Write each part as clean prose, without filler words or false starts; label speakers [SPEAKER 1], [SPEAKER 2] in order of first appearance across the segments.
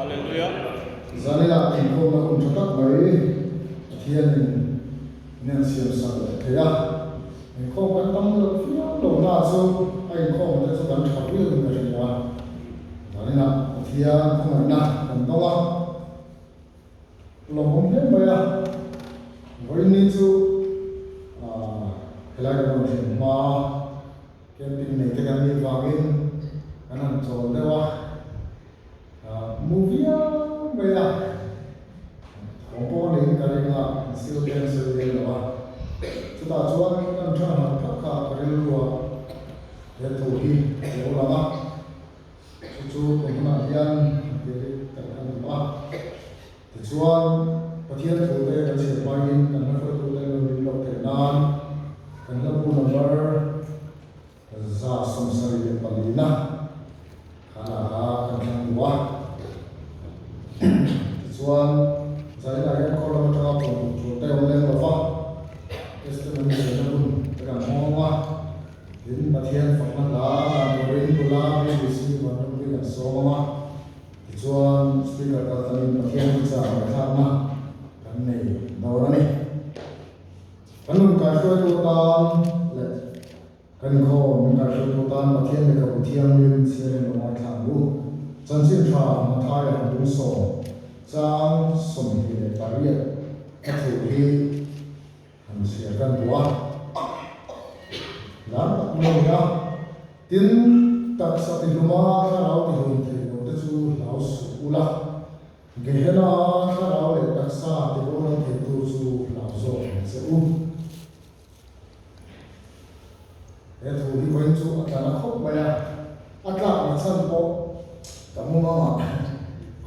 [SPEAKER 1] Hallelujah.
[SPEAKER 2] Zanina inkhawmna hun tha tak mai Pathianin min han siam sak leh thei a. Inkhawm kan tam loh viau lo na chu a inkhawmna te chu kan tha viauin ka hria. Zanina Pathian khawngaihna kan dawng a. Lawmawm hle mai a, vawiin chu helai kan rawn thlen hma camping nei te kan nih vangin kan han chawl deuh a, mu viau mai a, thawm pawh a neiin ka ring a, an sil te an sawi lem lo a, chutah chuan kan tha han phak kha ka rilru a, he thu hi a lo lang a. Chu chu kum hunah hian han ti rik tak a ni a. Tichuan, Pathian thute kan chhiar hmain kan hmahruaitute an lo lim loh theih nan kan hlabu number 174 na khanah kha kan thlang duh a. Tichuan, zaninah hian khaw lam atanga pawm tur te awm lem lo va, testimony sawi na hun te kan hmang a. Tin, Pathian fakna hla dan turin nula BBC Vanrampuii kan sawm ang a, tichuan Speaker kal tanin Pathian thuchah ngaihthlakna kan nei dawn a ni. Kan nun kaihruaitu atan leh kan inkhawm min kaihruaitu atan Pathian lehkhabu thianghlim chhiarin lo ngaithlak ang u. Chanchin tha Mathaia han lungsawm chang 28 a thu hi Han chhiar kan duh a, lar tak mai a ni a. Tin, taksa tihluma thlarau tihlum thei lo te chu hlau suh ula, Gehenna thlarau leh taksa tiboral theitu chu hlau zawk ang che u. He thu hi vawiin chu a tla na khawp mai a, a tlak na chhan pawh ka mumangah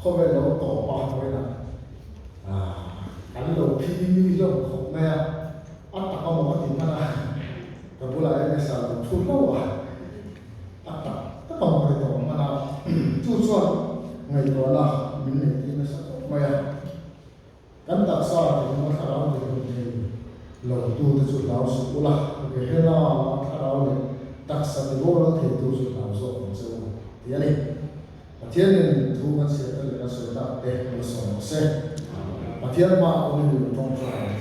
[SPEAKER 2] khawvel lo tawp a vawiinah kan lo phi hlauh khawp mai a, a tak a maw ka ti hman a, ka bulah MS-a lo thu hlauh a, a tak tak a maw ka ti tawh hman a, chu chuan ngaihtuahna min neih tir nasa khawp mai a. Kan taksa tihna thlarau tihhlum thei lo tute chu hlau suh ula, Gehenna thlarau leh taksa tiboral theitu chu hlau zawk ang che u, ti a ni. Pathianin thu kan chhiat te leh kan sawi tak te lo sawi rawh se. Pathian hmaah awmin lo tawngtai ang.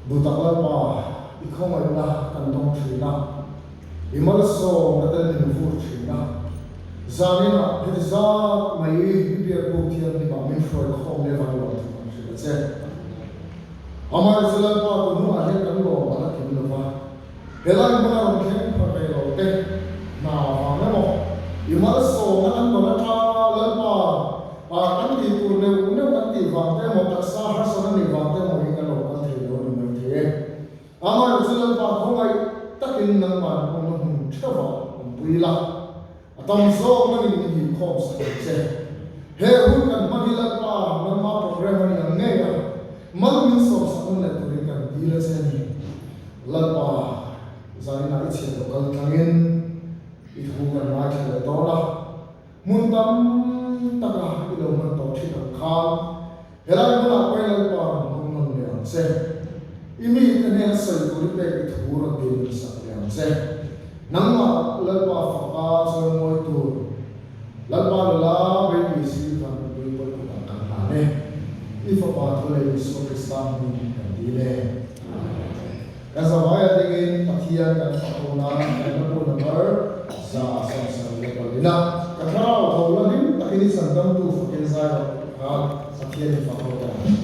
[SPEAKER 2] Duhtak Lalpa, i khawngaihna kan dawng thin a, i malsawmna ten min vur thin a. Zaninah heti zat mai i biakbuk thianghlimah min hruai khawm leh van lawm thu kan hrilh a che. Amaherawhchu Lalpa, tun hunah hian kan lawm a la kim lo va, helai hmuna rawn thleng pha ve lo te hna vang emaw, i malsawmna kan dawn atanga Lalpa, Ah, kan tih tur neuh neuh kan tih vang te emaw, taksa harsatna nih vang te emaw hi kan lo kal thei lo a ni mai thei e. Amaherawh chu Lalpa khawngaih takin nangmah awmna hmun theuhah awmpui la, a tam zawk nangin min himkhawm sak ang che. He hun kan hman hi Lalpa nangmah program a ni ang ngei a, mal min sawmsak hun leh turin kan dil a che a ni. Lalpa, zaninah i chhiat lo kal tlangin i thu kan ngaithla leh dawn a. Hmun tam taka i lo hman tawh thin ang khan helai hmunah pawhin Lalpa rawn hmang nawn leh ang che. I mite hnena sawi tur i pek i thu rawn ti nun sak leh ang che. Nangmah Lalpa faka chawi mawi tur Lalpa nula baby si van pui pawi kutah kan hlan e. I fapa thu leh Isua Krista hmingin kan dil e. Amen. Kan zavai a dingin Pathian kan fak ho nan kan la bu number 174 a. Ka thlarau tho la hlim takin i chandamtu fakin zai rawh tih kha Pathian i fak ho ta ang.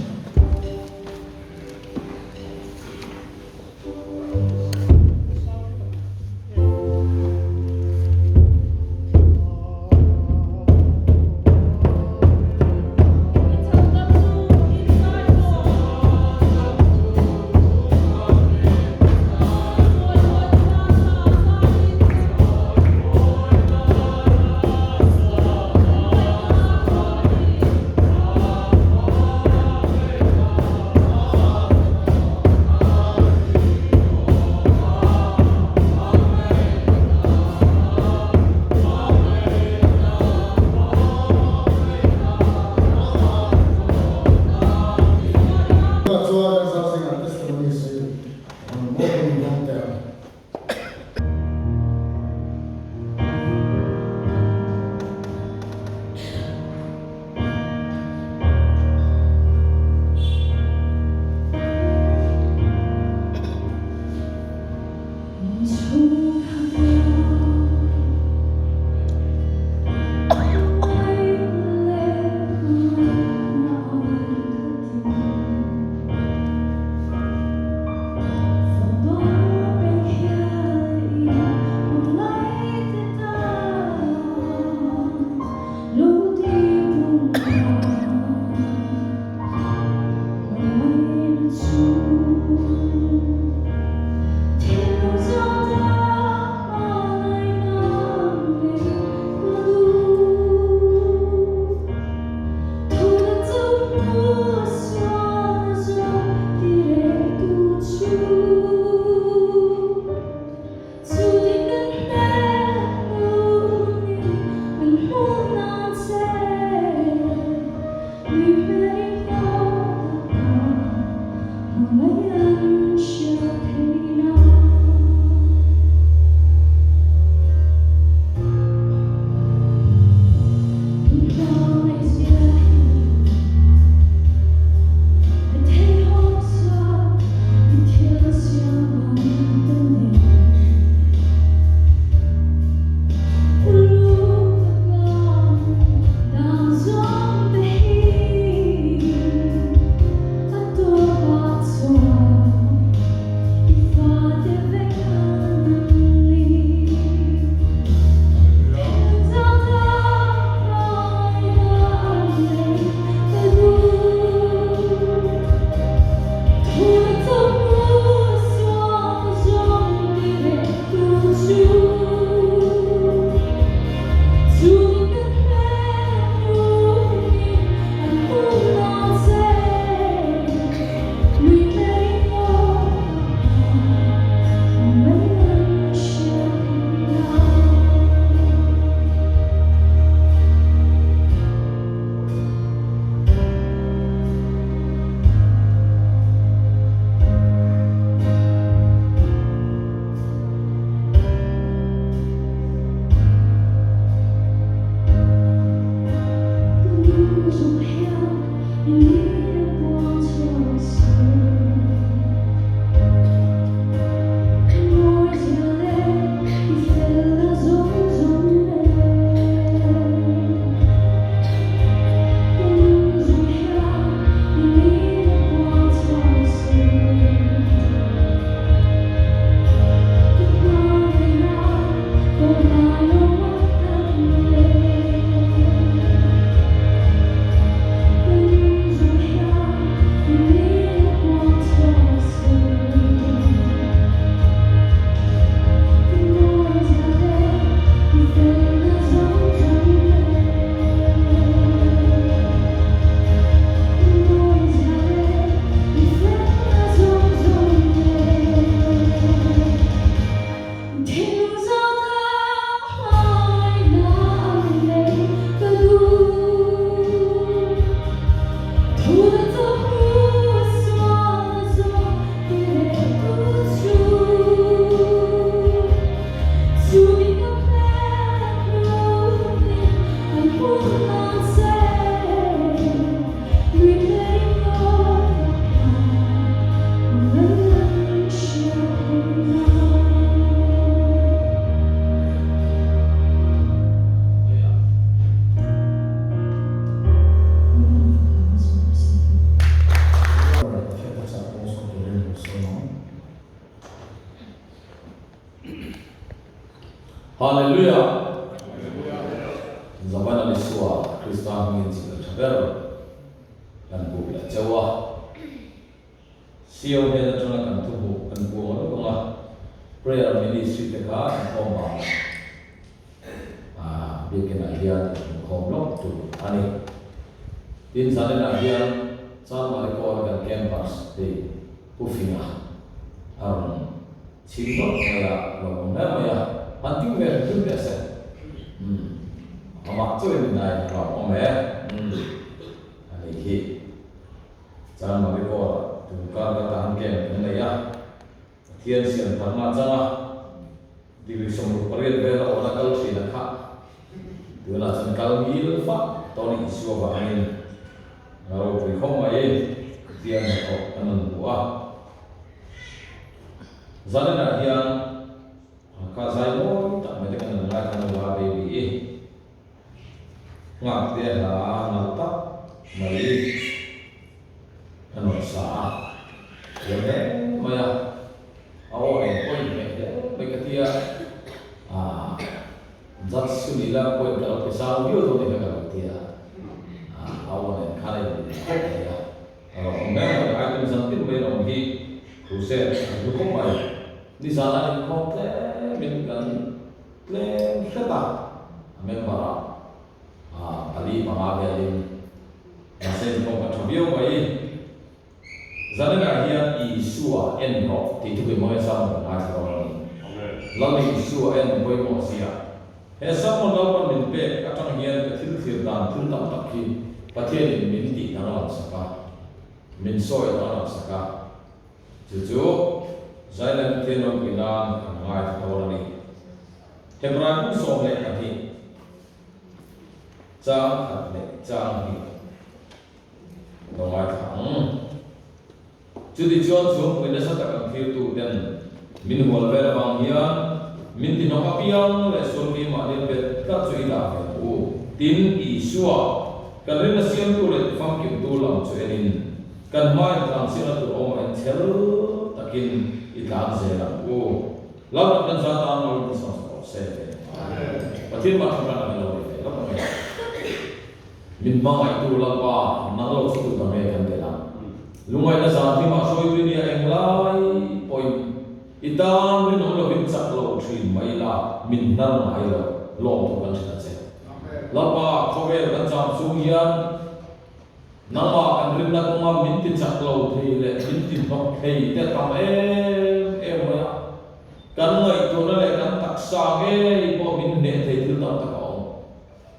[SPEAKER 1] Hallelujah! Zavana Isua Krista hmingin chibai tha ber kan buk leh cheu a. Sio hnen atanga kan thu hmuh kan buang lawk ang a, prayer ministry te kha inkhawm banah biakinah hian inkhawm lawk tur a ni. Tin, zaninah hian Chanmari Kawl kan campus hei Pu Finga a rawn chhim lawk mai a, lo awm hle mai a, han ting ve hrim hrim teh se. Umm, amah chauhin min nai a awm e. Umm, a ni hi. Chanmari Kawla tun kar ka tan camp kan nei a, Pathian siam tharna a chang a, degree 68 vel a awna kal thin a kha. Tunah chuan kal ngil fak tawh a ni Isua vangin a ropui khawp mai Pathian hnathawk a nun hmu a. Zaninah hian kha zai mawi tak mai te kan han ngaithla nula baby i. Nghak te hla nalh tak mai a nawt sa a, thiam hle mai a, a aw eng pawh inhmeh hle mai ka ti a, aah judge chu ni ila point ka lo pe sang viau dawn eng ka lo ti a, aah a aw nen khan a inmil khawp mai a, a lo awm hle mai, item zan tin mai an awm hi crusade a hlu khawp mai, nizan a inkhawm tlem in kan. Tlem hret a, a member ah pali panga velin mahse inkhawm kan tha viau mai. Zaninah hian Isua en rawh tih thupui hmangin sermon kan ngaithla dawn a ni. Lal Isua en pawimawh zia. He sermon Lalpan min pek atang hian ka thil thlir dan thil tam tak hi Pathianin min tih danglam sak a, min sawi danglam sak a. Chu chu Zailam Pathian ropui nan kan ngaithla dawn a ni. Hebrai bung 12 chang khat leh chang hnih lo ngaithla ang. Chutichuan chhungpui nasa tak an thirtu ten min hual vel avang hian min ti hnawk apiang leh sual keimah lian bet tlat chu i dah ve ang u. Tin, Isua, kan rinna siamtu leh tifamkimtu lam chu enin, Kan hma in tlan chiahna tur awm ah in chhel takin i tlan zel ang u. Lalpan kan za tan lo in sawm sak rawh se. Pathian mah tha kan lo nei ve lawk ang e. Min hmangaihtu Lalpa nang lo chu tu ta nge kan tel ang. Lungaihna zan thim ah hruaitu nia englai pawhin i tan rinawm lovin chak lo thin mai la min hnar ngai lo lawmtu kan hrilh a che. Lalpa khawvel kan cham chung hian Nangmah kan rinna kawnga min ti chak lo thei leh min ti hnawk thei te tam em em mai a, kan ngaihtuahna leh kan taksa ngei pawh min hneh thei thil tam tak a awm.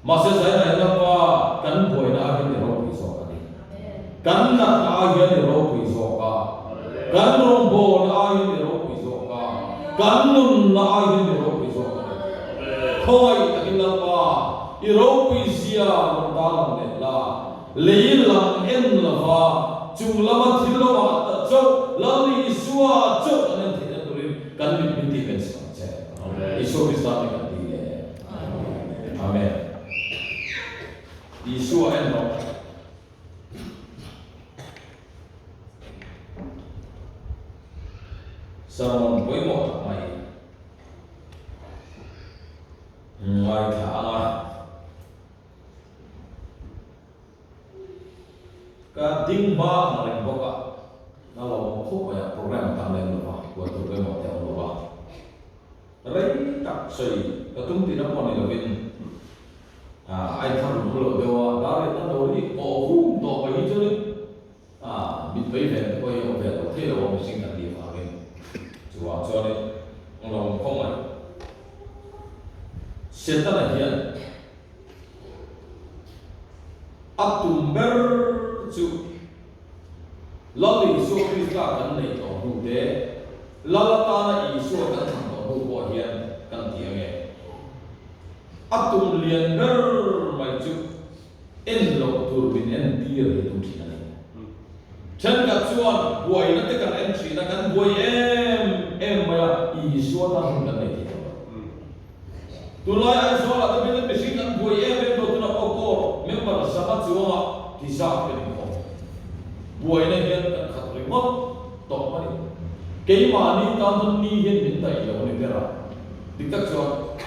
[SPEAKER 1] Mahse Zaina Lalpa kan buaina ah hian i ropui zawk a ni. Kan natna ah hian i ropui zawk a, kan rawngbawlna ah hian i ropui zawk a, kan nunna ah hian i ropui zawk a ni. Khawngaih takin Lalpa i ropui zia rawn tarlang leh la. Lei lam en lova chung lama thil lo ah ta chauh Lal Isua chauh kan en theihna turin kan mit min tih ven sak ang che. Isua Krista hming kan ti le. Amen. Isua en rawh. Sermon pawimawh tak mai ngaithla ang a. Ka ding hma ang reng bawk a, na lo awm khawp mai a, program a tam lem lo va, huan tur pawimawh te a awm lo va. Rei tak sawi ka tum tihna pawh ni lovin a inthlahrun hmu loh deuh a, dar riatna lo ri awh hum tawh mai hi chuanin mit vei ven te pawh hi a awm ve lo thei lo a mihring kan tih avangin chuvang chuanin ang lo awm khawp mai. Setana hian a tum ber chu Lal Isua Krista kan neih tawh hnu te, Lal atana Isua kan thlan tawh hnu pawh hian kan ti ange. A tum lian ber mai chu en loh tur min en tir hi tum thin a ni. Thenkhat chuan buaina te kan en thin a, kan buai em em mai a, Isua tan hun kan nei thei tawh lo. Tunlai Aizawlah te bialin mihring an buai em em tawh tunah pawh Corps member zama chuangah ti zat kan inkhawm. Buaina hian kan khat ringawt tawh mai. Keimahni tan chuan ni hian min daih lo a ni ber a. Dik tak chuan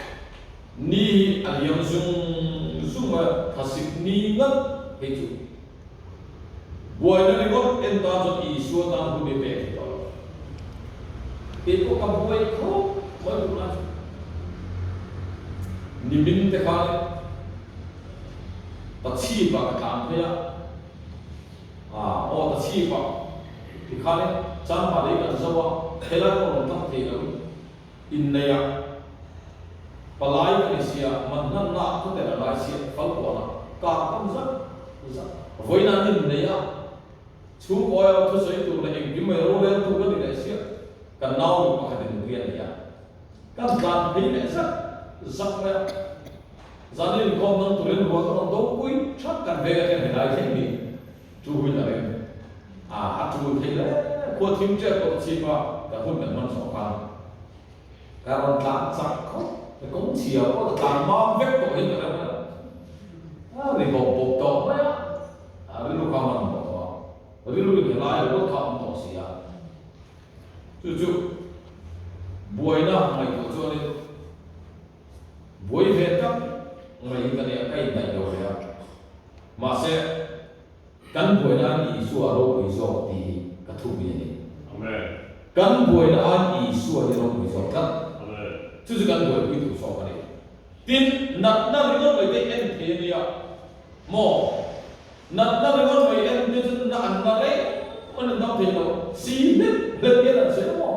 [SPEAKER 1] ni hi a liam zung zung mai a, thlasik ni ngat hei chu. Buaina ringawt en tan chuan Isua tan hun i pek thei tawh lo. Kei pawh ka buai khawp mai duh lai chu. Nimin te khan ta chhip ah ka tlan phei a, ah aw ta chhip ah tikhan chanpa lei kan zo a, helai pawh rawn tlang thei lo inneih a palai ka ni sia, man hlanna ah khawtel a ngai sia fal kuan a kar tam zat zat vawiin an inneih a chhungkaw erawh thusawi tur leh engkim mai rorel tur ka ni leh sia kan nau mi pakhat in nupui a nei a kan tlan phei leh zat zat mai a zan in inkhawm dang turin ruah ka rawn do pui that kan veng atang helai thleng hi Chu hun a rem a, a tul thei hle. Khua thim ṭep tawh chhip a, ka hun kan hman zawh khan ka rawn tlan chak khawp. Ka kawng chhia pawh ka tlan mam vek tawh hian ka rem a, a ri bawp bawp tawh mai a, a rilru kha a hman tawh tawh a, rilru in helai ringawt kha a awm tawh si a. Chu chu buaina ngaihtuah chuanin buai ve tak mai hi ka nia, ka indaih lo ve a. Mahse, kan buaina aiin Isua a ropui zawk tih hi ka thupui a ni. Kan buaina aiin Isua hi a ropui zawk tlat. Chu chu kan buaipui tur zawk a ni. Tin, natna ringawt mai te en thei a nia maw? Natna ringawt mai en te chu na an na reng an in dam thei lo. Si hlep hlep hian an sawi maw?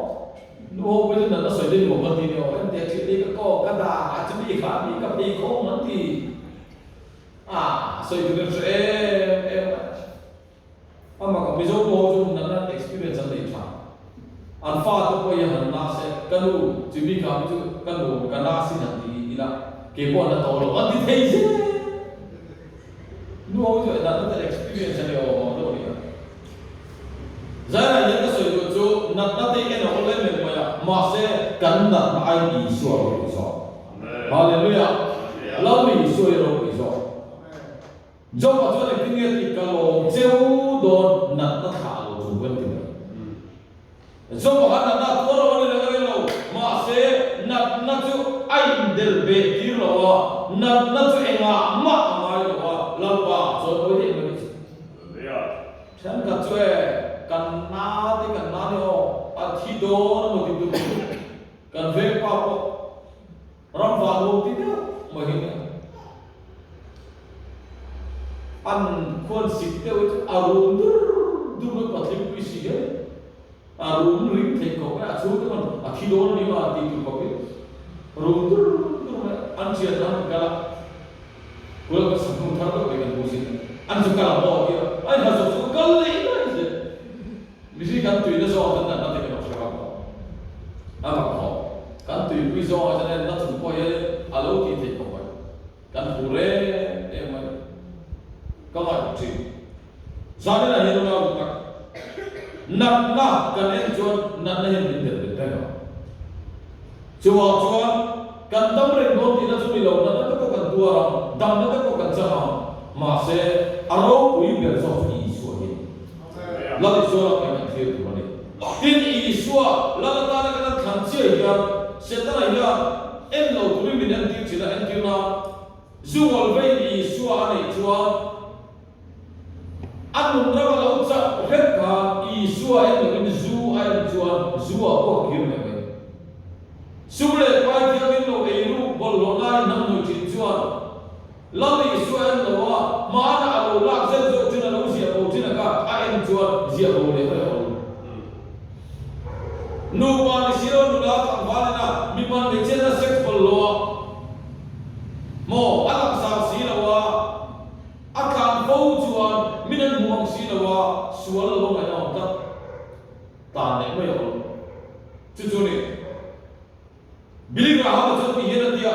[SPEAKER 1] Nu ho pawh chu natna sawi te nuam an ti nia aw. En teh thil hi ka kawk, ka dah, a chumi kha mi ka pheikhawm an ti. A sawi tur in hre em em a, amah ka Mizo pawh chu natna experience an nei tha. An fa te pawh hi han na se, ka nu chimi kha mi chu ka nu ka na sin han ti ila, kei pawh an la tawh lo an ti thei zel. Nu ho chu natna te experience a nei awm awm deuh a nia. Zairah hian ka sawi duh chu natna te hi en a awl em em mai a, mahse kan natna aiin Isua ropui zawk. Hallelujah! Lalmi Isua hi ropui zawk. Job-a chuan engtin nge tih ka lawm cheu dawn natna thlah lo chung pawhin ti mai. Job-a khan natna a tuar lo a ni reng reng lo, mahse natna chu a indel beh tir lo a, natna chu engah mah a ngai lo a, Lalpa chuan awi daih mai chu. Thenkhat chu e, kan na te kan na ni aw, a thi dawn a maw ti tur chu. Kan veng pa pawh ram van nuam ti deuh mai hi nia. An khuan sik deuh hi chu a rum dur dur mai patling pui si hian a rum ring thei khawp mai a, a chhung te pawn a thi dawn a ni ma tih tur khawp hi rum dur dur mai an thian an han kal a, kula ka sakhnu thar deuh mai kan hmu sin an chu kal ang maw a ti a, a inha zawk chu ka kal leh daih zel. Mihring kan tuina zawngah chuan natna te kan lo hre vak lo. A mak khawp. Kan tuipui zawngah chuan en na chung pawh hian a lo tih theih khawp mai. Kan hmu reng em mai. Ka ngaihtuah thin. Zaninah hian unau duh tak, natna kan en chuan natna hian min delh bet reng a. Chuvang chuan kan dam reng dawn tihna chu ni lo, natna te pawh kan tuar ang, damna te pawh kan chang ang, mahse a ropui ber zawk chu Isua hi a ni. Lal Isua lakah kan thlir tur a ni. Tin, Isua Lal atana kan han thlan chiah hian Setana hian en lo turin min entir thin a, entirna Zu ngawlveiin Isua a neih chuan a nun ram a lo chak hrep khan Isua en loin zu a en chuan zu ah pawh a kir leh mai. Sum leh pai thiangin lo eiruk bawlhhlawhnain hnam hnuai thin chuan Lal Isua en lo a, hmanah a lo lak zet zawk thin a lo ziah bo thin a kha a en chuan ziah bo leh mai a awm. Nupa ni si lo nula tlangval ina mipa hmeichhiatna sex bawlhhlawh a maw a langsar si lo a, a tlan fo chuan min an hmu ang si lo a, sual lo ngaihna awm tlat tan leh mai a awm. Chu chu ni. Billy Graham-a chuan ti hian a ti a,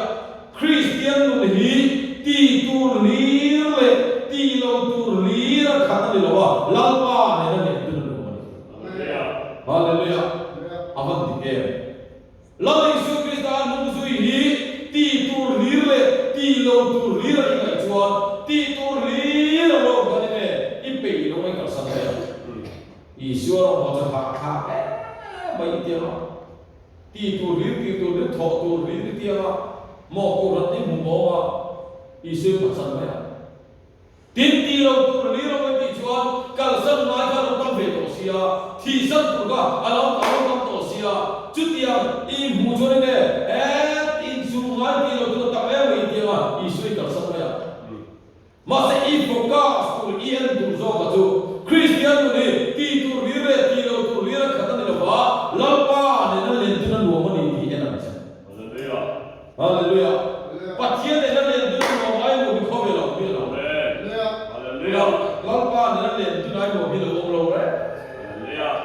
[SPEAKER 1] Kristian nun hi ti tur hlir leh ti lo tur hlir a khat a ni lo a, Lalpa nena leh tun a nuam a ni. Hallelujah! A van dik em? Lal Isua Krista a hnung zui hi ti tur hlir leh ti lo tur hlir a ingaih chuan ti tur hlir a lawm kan in e, i peih lo mai kalsan mai ang. Isua rawngbawl chu hahthlak em mai i ti ang a. Ti tur hlir, ti tur hlir, thawh tur hlir i tiang a, mawhkawrh an inhmu mawng a, Isua i phatsan mai a. Tin, ti lo tur hlir a awm tih chuan kalsan ngai kha a lo tam ve tawh sia, thihsan tur kha a lo a lo tam tawh sia, chutiang i inhmuh chuan in e, het, insum ngai ti lo tur a tam em mai i tiang a, Isua i kalsan mai a. Mahse i focus tur, i en tur zawka chu Kristian nun hi ti tur hlir leh ti lo tur hlir a khat a ni lo va, Lalpa nena lentun a nuam a ni tih en ang che.
[SPEAKER 3] Hallelujah.
[SPEAKER 1] Hallelujah. Pathian nena lentun a nuam ai nuam hi khawvel a awm hi a lo.
[SPEAKER 3] Hallelujah.
[SPEAKER 1] Lalpa nena lentun ai nuam hi lo awm lo reng.
[SPEAKER 3] Hallelujah.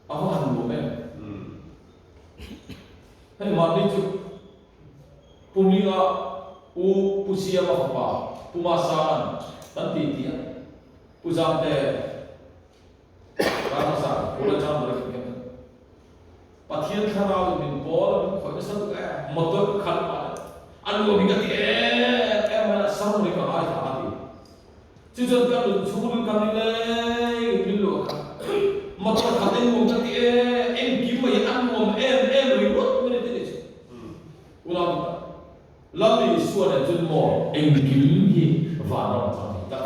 [SPEAKER 1] A va han nuam em. Hei mahni chu Pu Hminga U Pu Siama fapa Pu Masanga'n kan ti tih a, Pu Zamte Ral hmasa Pu Lachang Mawlek in kan Pathian thlarau in min pawl a min khawih nasa tuk e, motor ka khalh pah le a nuam hi ka ti em em mai a, sermon hi ka ngaithla a ti. Chu chuan ka nun chhung kan ni leng min luah kha motor khat engnuam ka ti e, engkim mai hi a nuam em em ringawt mai ni te ni chu. Unau dik tak, Lal Isua nen chuan maw engkim hi vanram a chang thei tak.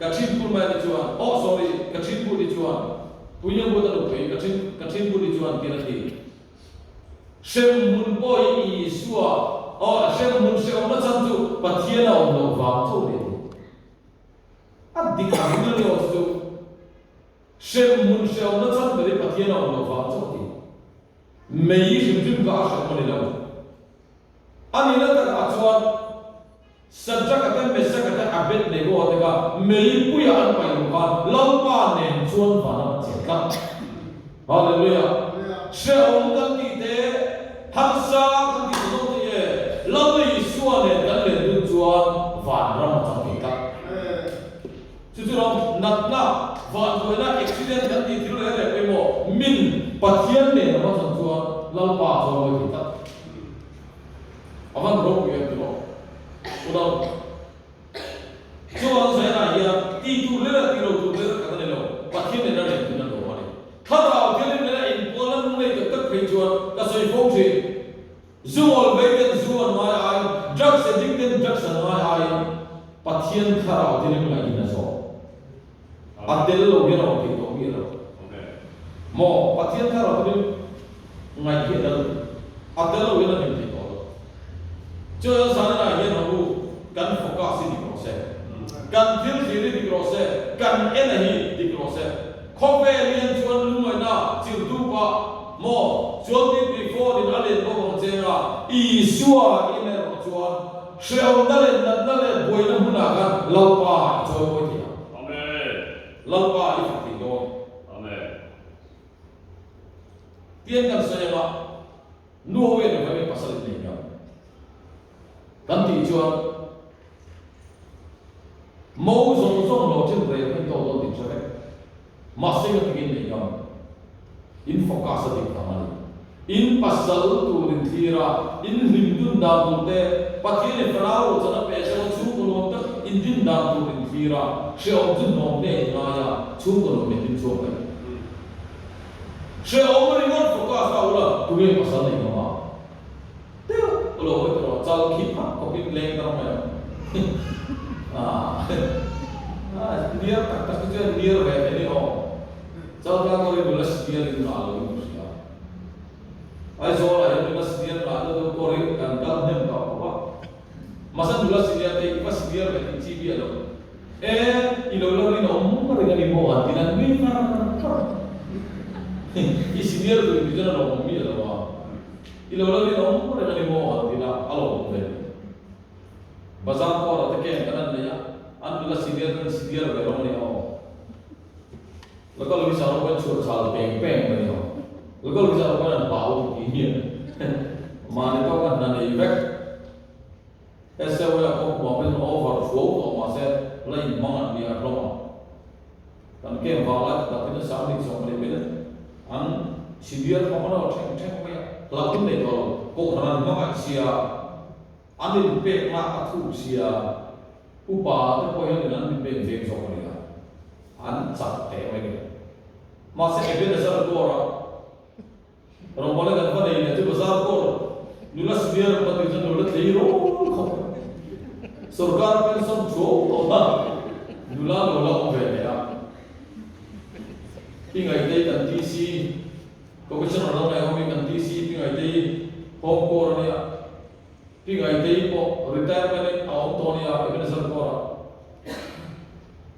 [SPEAKER 1] Ka thinpur mai ni chuan, oh sorry, ka thinpur ni chuan, Puinyamut a nupui, ka thin ka thinpur ni chuan tiin a ti. Hremhmun pawh hi Isua, aw, hremhmun hrehawmna chhan chu Pathian a awm loh vang chauh a ni a ti. A dik ang in a ni aw chu chu. Hremhmun hrehawmna chhan ber hi Pathian a awm loh vang chauh a ti. Mei hrim hrim kha a hrehawm a ni lo. A nihna takah chuan Sadraka te, Mesaka te, Abednego te kha meipuia an paih loh khan Lalpa nen chuan van a che tlat. Hallelujah! Hrehawm kan tih te, harsa kan tih te zawng te hi e, Lal Isua nen kan len dun chuan vanram a chang thei tlat. Chu chu ram natna, vanduaina, accident kan tih thil reng reng pawimawh min Pathian nen a hma chhan chuan Lalpa a chawimawi thei tlat. A van ropui em tiraw? Unau chuan Zaina hian ti tur leh ti lo tur leh khat a ni lo, Pathian nena len tun a nuam a ni. Thlarau thianghlim nena inpualna nung nei tak tak phei chuan ka sawi fo thin. Zu ngawl vei ten zu an ngai aiin, drugs addict ten drugs an ngai aiin Pathian thlarau thianghlim ngaihin a zawk. A tel lo hian a awm thei tawh miah lo. Maw? Pathian thlarau thianghlim ngaih hi a dal a tel lo hian a hlim thei tawh lo. Chuan zaninah hian hawng u, kan focus hi dik rawh se. Kan thil thlir hi dik rawh se, kan en a hi dik rawh se. Khawvel hian chuan lungngaihna chirhdup ah maw chuan tih phone in a len bawk ang cheng a, Isua in erawh chuan Hrehawmna leh natna leh buaina hmunah khan Lalpa i chawimawi thei ang.
[SPEAKER 3] Amen.
[SPEAKER 1] Lalpa i fak thei dawn.
[SPEAKER 3] Amen.
[SPEAKER 1] Tiang kan sawi anga nu ho hian engvai nge pasal in nei hian kan tih chuan. Mo zawng zawng lo chin rel kha in tawk dawn tih hre vek. Mahse ka tingin nei ngam. In focus a dik vang a ni. In pasal tur in thlir a, in hlim dun dan tur te, Pathian in fanau ruahchan a pe chauh a chhungkaw nuam tak in din dan tur in thlir a, hrehawm chu hnawm hle in ngai a, chhungkaw nuam in din chhuak mai. Hrehawm ringawt focus a ula, tunge pasal nei ngam a? Deuh lo mai tawh chal khi phak khawpin leng dang mai ang. Niar tak tak hi chuan niar ve thei ni aw. Chal tlang kawr hi nula senior in ngah lo in ka hria. Aizawl ah hian nula senior ngah deuh deuh kawr hi kan kal hnem tawh khawp a. Mahse nula senior te i va senior ve tih chi biah lo. E, i lo la rinawm reng a ni maw an ti nan nui ngar ngar. I senior duh tih chuan a lawmawm miah lo a. I lo la rinawm reng a ni maw han ti la, a lawmawm ve ni. Bazar kawrah te camp kan an nei a, an nula senior ten senior ve rawng a ni aw. Local officer ho pawn chhuah chhal peng peng mai ni aw. Local officer ho pawn an pau ti ti hian mahni tawk a hna nei vek. SAO-a pawh kumah pawhin over thuau tawh mahse la inhmang an ni a hlawm a. Kan camp vang lai tak in a sang dik zawk mai pawhin an senior ho an lo thleng thleng mai a, hlauh nei tawh lo, kohhran an hmangaih sia, an inpekna a thuk sia, upa te pawh hian in an inpek veng zawk a nia, an chak teh mai a ni. Mahse Ebenezer Corps-a Rawngbawlna kan va nei leh chu bazar kawr nula senior kan tih chuan nula tlei rawl khawp mai. Sorkar pension thuau tawh a nula lo la awm ve leh a. Pi Ngaitei kan DC, Commissioner lo ngaih awmin kan DC Pi Ngaitei home kawr a nia. Pi Ngaitei pawh retirement in a awm tawh a nia Ebenezer kawrah.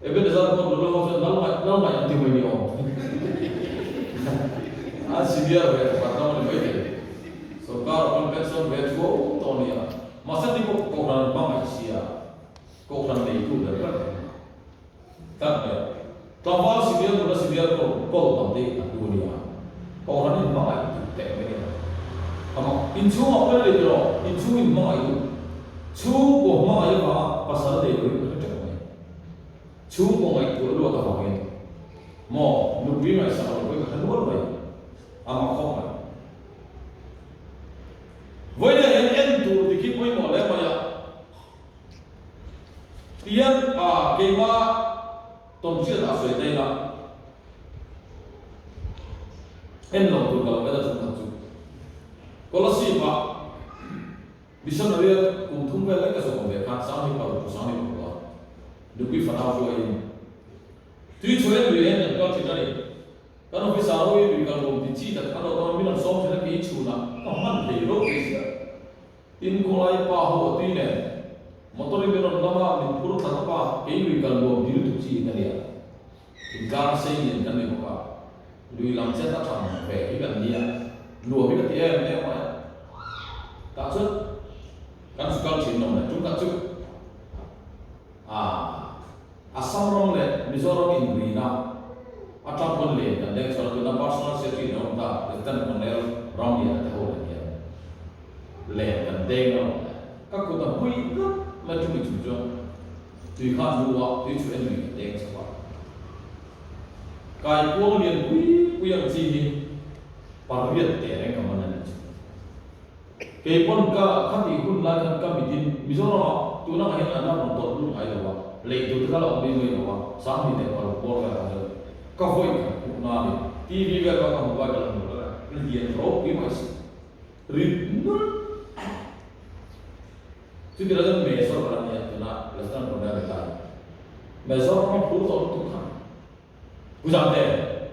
[SPEAKER 1] Ebenezer pawh nula ho chuan lal ngaih lal ngaih an ti mai ni awm. An senior ve pakhat ram a ni mai thei. Sorkar ah pawn pension ve thuau tawh a nia. Mahse ni pawh kohhran an hmangaih sia, kohhran neitu ber ber an ni. Tlat mai a. Tlangval senior nula senior kawl kawl tam te hi a hlu a nia. Kohhran in hmangaih duh teh mai nia. Amah inchhung ah pawn a ni tiraw? Inchhung in hmangaih duh. Chhungkaw hmangaih avanga pasal nei lo hi ka hre teuh mai. Chhungkaw ngaihtuah luat avangin maw nupui ngaihsak lo pawhin ka hre nual mai. A mak khawp mai. Vawiinah hian en tur dik hi pawimawh hle mai a. Tihian keimah tawnhriat ah sawi ta ila en lo tur ka lo en a thungkhat chu. Kolasib ah. Missionary a kum thum vel lek ka zawm ve khan Sangni pal pu Sangni pakua nupui fanau hruaiin tui chhuah en lui en kan kal thin a ni. Kan officer ho hi lui kal nuam ti chi tak an lo tam a, min rawn sawm thin a kei chhunah ka hman thei ropui sia. Tin khawlai pa ho a tui nen motor in min rawn lam a, min phur thla tawp a, kei lui kal nuam ti lutuk chi ka nia. Inkar sei lian kan ni bawk a, lui lam chet a than ve hi kan nia, nuam hi ka ti em em mai a. Tah chuan kan zu kal thin lo le, tum khat chu ah Assam ram leh Mizoram inrina atang pawn len kan deng chhuah a, tuna personal secretary in a awm ta Lieutenant Colonel Ramliana te ho nen hian len kan deng lo le, ka kut a hmui tlat mai chumi chung chuan. Tui kha an lu a, tui chu en lui kan deng chho a. Kai kuang lian pui pui ang chi hi pariat teh reng ka man a nih chu. Kei pawn ka khatih hun lai khan ka mitin Mizoram ah tun angah hian an la rawn tawlh lut ngai lo a, lei tur te kha la awm mai mai lo a, Sanghnih leh paruk bawr vel ah chuan ka vawi khat hmuh na a ni. TV vel kha ka hmu vai ka la hmu lo a, lian ropui mai si. Rit nulh. Chuti la chuan Mezor ka la nia tuna Lieutenant Colonel ni ta hi. Mezor ram a phur tawh lutuk kha. Pu Zamte,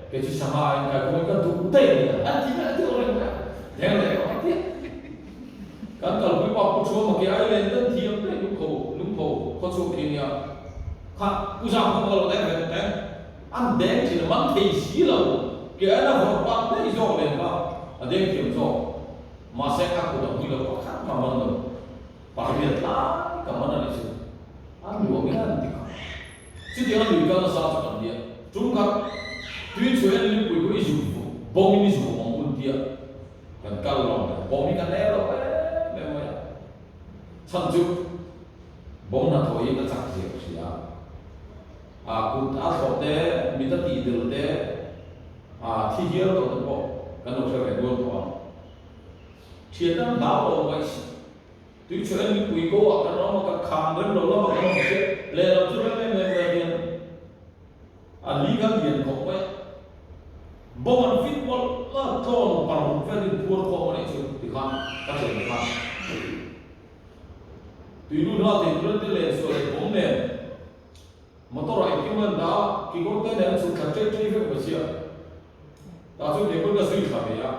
[SPEAKER 1] kei chu Sangha a inkai kawngin ka duh daih a nia, an ti mai a ti awm reng mai a. Deng leh ka tia. Kan kalpui pa Pu Thuama ke ai len dan thiam daih lungpho lungpho khawchhung khi nia. Kha Pu Zam kha ka lo deng ve tawh teng. An deng thin a man thei si lo. Ke aiin a vawrh pan daih zawk nen kha a deng thiam zawk. Mahse a kut a hmui lo pakhat mah man lo, pariat lai ka man a ni chu, a nuam in an ti kha. Chutiang a lui kal nasa chu kan nia, tum khat tui chhuah en lipui pawh i zuk bawm in i zuk awm ang un tia kan kal lo ang le, bawm hi kan el lo em em mai a, chhan chu bawm hnathawh hi ka chak zia ka hria. Kut a thlawh te, mit a tih del te, thi hial tawh te pawh kan lo hre ve nual tawh ang. Thian an hlau lo mai si. Tui chu en mipui ko ah kan awm a, kan khan rem lo lamah kan awm chiah. Lehlam chu rem em em mai hian a li kha lian khawp mai a. Bawm an fit mawlh a, tlawn paruk velin phuar khawm a nih chu tikhan ka chen khan. Tui lut nghal thei turin te len suah leh bawm nen motor ah engkim an dah a, kekawr te nen an chhuk thla ṭei ṭei vek mai sia. Tah chuan kekawr ka zui thla ve a.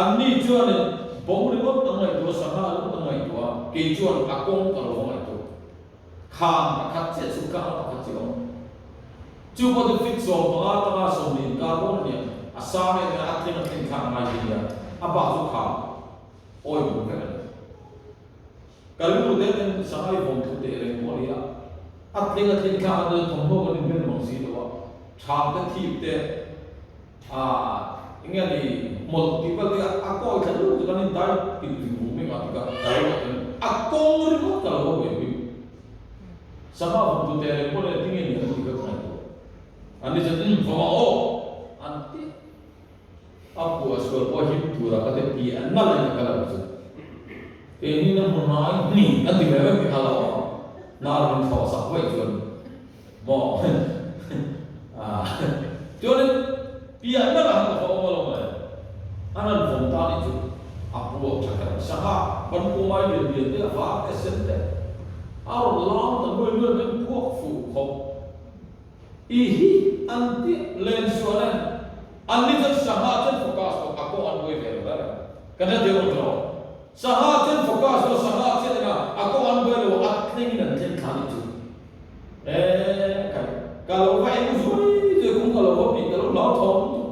[SPEAKER 1] Anni chuanin bawm ringawt an ngaihtuah a, sangha ringawt an ngaihtuah a, kei chuan a kawng ka lo va ngaihtuah. Kham pakhat chiah chhuk tlang a pakhat chiah awm. Chu pawh chu fit 15 atanga 20 inkar dawn a nia, a sang em em a, a thleng a thleng thlak ngai hi nia, a bak chu kham awi bur vek a ni. Ka rilru te ten sangha i vawm thu teh reng pawh a ni a, a thleng a thleng thlak a chuan thawmhnaw kan inbel mang si lo a, thang te thip te, Aaa enge ni hmawlh tih vel te a kawi thla lut chu kan in dai pil ving vung vek a ti ka ka lo ngaihtuah in a kawng ringawt ka lo va buai pui. Sangha vawm tu teh reng pawh nia tinge ni an ti ka ka ngaihtuah. An ni chuan umm vawm ang aw an ti a puah sual pawh him tura ka te pi an nalh in ka kal ang chu. Keini na hmu hnai hni kan ti ve vek ti kha lo hnar min thlawh sak vaih chuan Maw? Ah. Chuanin piah nalh han ka va awm alawm le. An han vawm ta nih chu a puak tha kher mai. Sangha ban pumai lian lian te, a var te, a sen te a rawn lam ta nuai nuai mai, an puak fuh khawp. I hi an ti len sual em? An ni chuan sangha chuan focus lo, a kawng an buai ve lo ber. Kan hre thei awm tawh. Sangha chuan focus lo, sangha chian eng a, a kawng an buai lo, a thlengin an thleng thla nih chu. Eee kai, ka lo va eng zui zui kung ka lo va bih ka lo hlau thawm lutuk.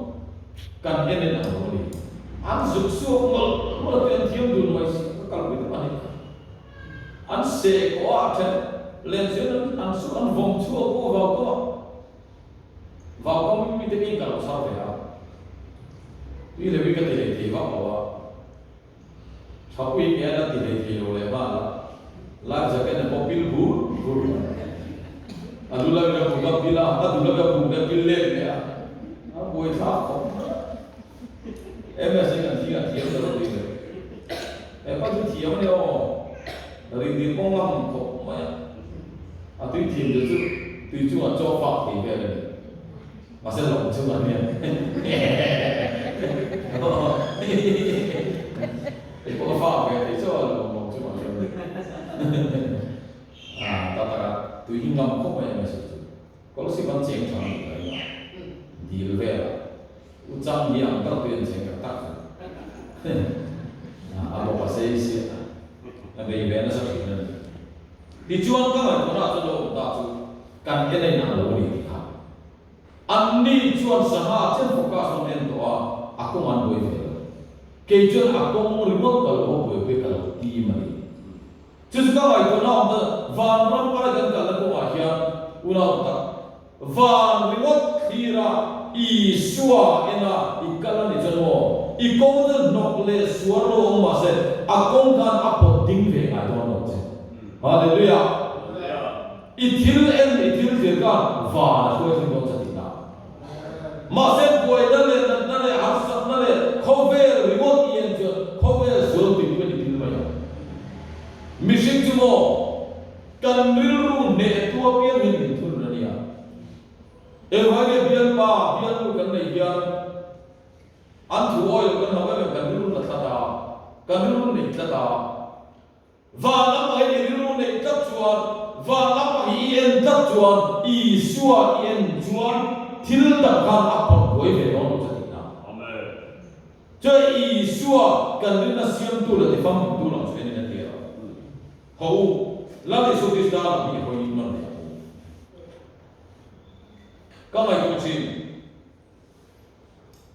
[SPEAKER 1] Kan en en ang lo a ni. An zuk suak mawlh mawlh a tui an thiam dun mai si ka kalpui deuh a ni. An seh kawh a a then len chuan an an chu an vawm chhuak pawh vau kawng a. Vau kawng mi te ngei ka lo chhar ve a. Tui leh ui ka ti hlei thei vak lo a. Thapui ke a la ti hlei thei lo leh nghal a, life jacket a pawh pil bur bur mai. A lu lam in a buk a pil a, a duh lam in a buk leh a pil let leh a, a buai thlak khawp mai. MS hi kan thing a thiam ta lo tih leh hepa chu thiam a ni aw, rindil pawh ngam khawp mai a, a tui thiam te chu tui chungah chaw fak thei vel a ni. Mahse lawng chu a nia. Kei pawh ka fa ve thei chauh a lawng lawng chu mahse a ta tak a tui hi ngam khawp mai a message chu. Scholarship an cheng tha lutuk a ringa dil vel a u chang hi ang tak tui an cheng tak tak chu a bawk a sei si a bei ve nasa thin a ni. Tichuan ka ngaihtuahna ah chuan lo awm ta chu kan en a inang lo a ni tih kha. Anni chuan sangha chen focus an en tawh a, a kawng an buai ve lo. Kei chuan a kawng ringawt ka lo va buaipui ka lo tim a ni. Chu chu ka ngaihtuahna awm ta, vanram ai kan kalna kawngah hian unau tak, van ringawt thlira Isua ena i kal a ni chuan maw, i kawng chu hnawk leh suar lo awm mahse a kawng khan a pawt ding ve ngai dawn lo che. Hallelujah! I thil en, i thil thlir khan van a hruai thleng dawn che tih na. Mahse buaina leh natna leh harsatna leh khawvel ringawt i en chuan khawvel zual tui pawhin i pil mai ang. Mihring chu maw kan rilru hnehtu apiang hian min thunun a nia. Engvai nge bialpa, bialnu kan neih hian an thu awi loh kan hlau em em, kan rilru na tlat a, kan rilru nei tlat a. Van lamah hi i rilru neih tlat chuan, van lamah hi i en tlat chuan, Isua i en chuan thil dang khan a pawt buai ve dawn lo che tihna.
[SPEAKER 3] Amen.
[SPEAKER 1] Chuan Isua kan rinna siamtu leh tifamtu lang chu enin a ti a. Haw u, Lal Isu Krista lam hi i hawi nawn leh ang u. Ka ngaihtuah thin.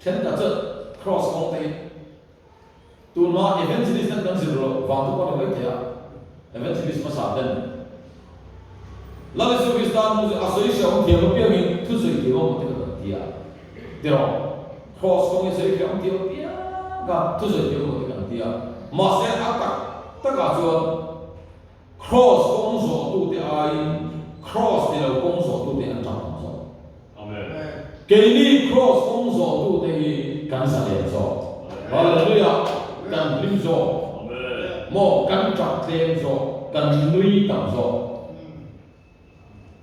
[SPEAKER 1] Thenkhat chuan Cross kawng te hi tunhma Evangelist ten kan zir loh vang te pawh a ni maithei a, Evangelist hmasa ten Lal Isu Krista hnu chu a sawi hrehawm thiam apiangin thusawi thiam a maw te kha kan ti a, tiraw? Cross kawng hi sawi hrehawm thiam apiang kha thusawi thiam a maw te kan ti a, mahse a tak takah chuan Cross kawng zawhtute aiin Kraws ni lo kawng zawhtute an tap ang zawk. Keini Kraws kawng zawhtute hi kan zalen zawk. Hallelujah! Kan hlim zawk. Maw kan tap tlem zawk, kan nui tam zawk.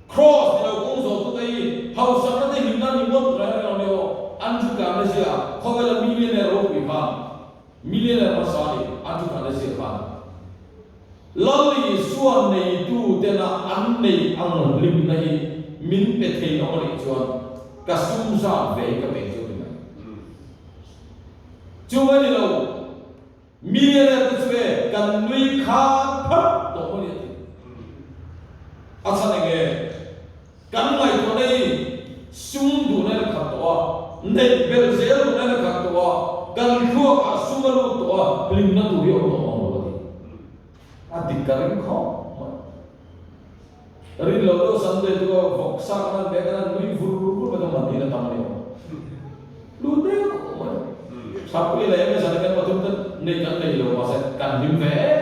[SPEAKER 1] Kraws ni lo kawng zawhtute hi hausakna te hlimna ni ngawt reng reng lo ni aw. Andrew Carnegie-a khawvela millionaire ropui khan millionaire hmasa a ni, Andrew Carnegie-a khan. Lal Isua neitu tena an neih ang hlimna hi min pe thei lo a nih chuan ka sum zat ve hi ka pe chu a ni mai. Chu mai ni lo, millionaire te chu e kan nui khan pharh tawh maw ni a ti. A chhan eng nge? Kan ngaihtuahna hi sum duhna in a khat tawh a, neih belh zel duhna in a khat tawh a, kan thluakah sum a lut tawh a, hlimna tur hi a awm tawh mang lo a ti. A dik ka ring khawp mai. Rin lo deuh Sunday chu ka vawk sa ka nan ve ka nan nui vur vur mai ka man in a tam a ni awm. Lut deuh mai. Thapui leh em zan kan pathum te neih kan nei lo mahse kan hlim ve em.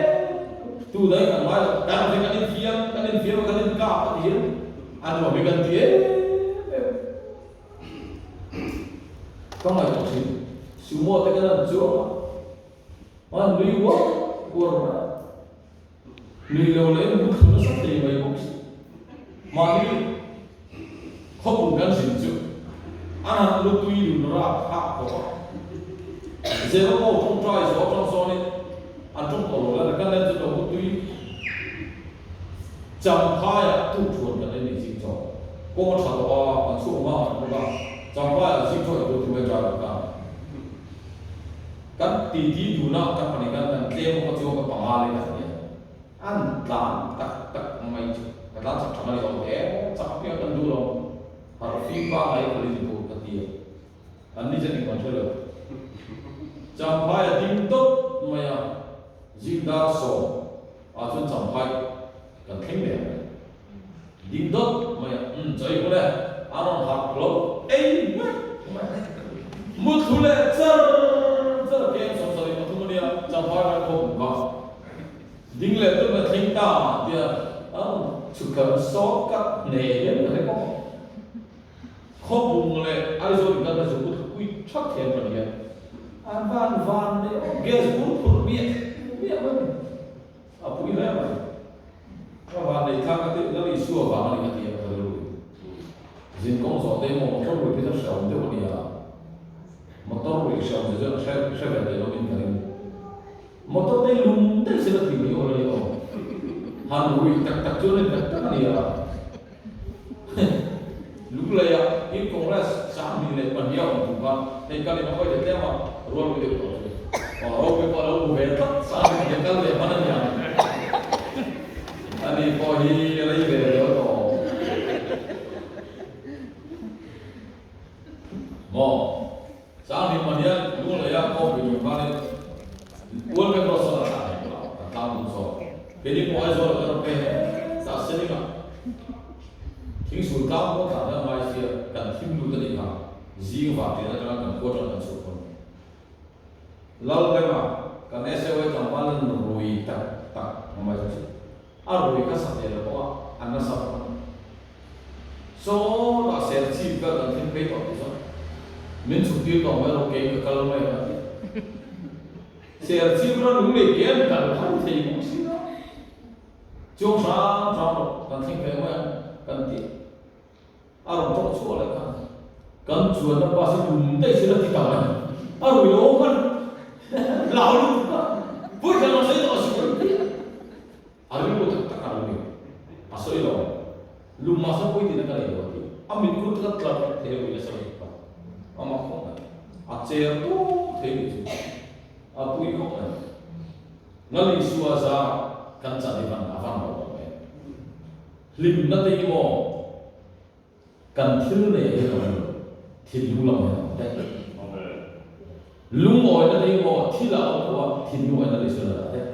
[SPEAKER 1] Tu dai kan ngai lo kan hre kan infiam kan infiam a kan inkap a ti hian a nuam hi kan ti em em. Ka ngaihtuah thin sumo te kan han chuang a an nui uar uar mai a. Nui lo leh in thlu nasa thei mai bawk si. Mahni khawpum kan zin chu an han lu tui dun rap hah khawp a. Zero ho tawngtai zawh atang sawnin an tawng tawh lo la kan len chu lo lu tui Champhaiah tuk thuan kan en ni zing chaw. Kawng a tha tawh a, kan chhuak hma ang bawk a, Champhaiah zing chaw eitur ti mai driver khan. Kan titi dun a, kan pahnih khan kan tlem bawk a chuan ka panga leh ka hria. An tlan tak tak mai chu ka tlan chak tha mai lo hle, chak apiang kan duh lo. Harh fim pangngai khalh in tur ka ti a, an ni chuan engmah hre lo. Champhai a ding dawt mai a, zing dar 10 ah chuan Champhai kan thleng leh ang mai. Ding dawt mai a, umm chawi hmu le, a rawn harh lo ei mai mai. Mutthlu leh char char keng 73 a nia, Champhai rai khawp hmu kha. Ding leh dawt mai thleng ta tia a rawn chhuk thla rawn sawt kat hne hian ka hre kawp a. Khawpung leh Aizawl inkalna chu mutthlu pui thak thiam ka nia. A van van leh aw, gas bur phurh miah miah mai a ni. A pui hle mai. Ka van nei thla ka ti, Lal Isua vang a ni ka ti a, ka rilru in. Zin kawng zawh te emaw motor rui phei chuan hreawm deuh a nia. Motor rui hreawm zia chuan hre hre ve thei lovin ka ring. Motor te lum daih se la ti mai awl a ni aw. Han rui tak tak chuan a ni tak tak a nia. Lungleiah in Congress 22 a awm tum kha hei kal in a hawi leh tlem a, rual ui deuh tawh chu. Aw ropui pawh a lo hmu ve tlat, 22 kal leh hman a ni ang. Ani pawh hi rei ve deuh tawh. Maw? 22 Lungleiah khawmpui tum khanin World Bank Road sawn a thlah thei tawh a, kan tlang dun sawn. Keini pawh Aizawl ah kan rawn phei he ta Seling ah Thingsul tlang pawh thlah hian ngai sia kan thim lut a nih kha zing vah ṭian aṭanga kan khua ṭang kan chhuah pawn Lalrema kan SAY tlangval an rui tak tak mai chu a rui kha sa tel pawh a an nasa bawk a. Sawtah ser chip vel kan thleng phei tawh tih chuan min chhuk tir tawh mai rawh kei ka kal mai ang a ti. Ser chip ran lung lei ke an kal phal thei bawk si a. Chuang hram hram rawh kan thleng phei mai ang kan ti. A rawn tawk chhuah leh khan kan chuanna bus hi lum daih se la ti ta mai. A rui lo khan hlau lutuk a pui thla lo sei tawh a si kan ti. A rilru tak tak a lo ni. A sawi lo. Lum mahse pawi tina ka nei lo a ti. A mitkhur te kha tla vek thei a ui nasa lutuk a. A mak khawp mai. A cher tawp thei ni chu. A pui khawp mai. Lal Isua zarah kan chan hi van a van lo awm em. Hlimna te hi maw kan thil nei hi a awm lo. Thinlung lam hian a awm daih. Lungawina te hi maw thil ah a awm lo a, thinlungawina Lal Isua dah daih.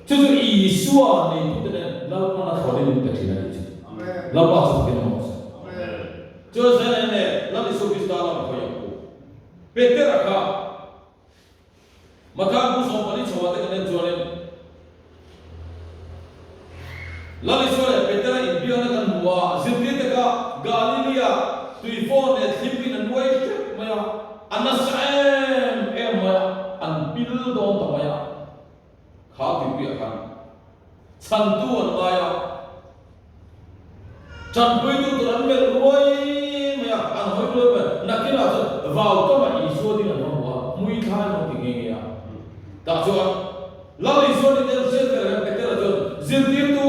[SPEAKER 1] Chu chu Isua neitute nen Lalpan a thlawnin min pe thin a nih chu. Lalpa chu fakin awm rawh se. Chuan zel en e, Lal Isua Krista lam hawi ang u. Petera kha Matthai bu 14 chhoah te kan en chuanin Lal Isua leh Petera inbiakna kan. Chhantu an ngai a, tanpuitu tur an melh ruai mai a, an hawi ruai mai a, nakinah chuan vau tawmah Isua ding an va hmu a, hmui thlai an ti nghe nghe a. Tah chuan Lal Isua ni ten hriat ve reng Petera chuan, Zirtirtu,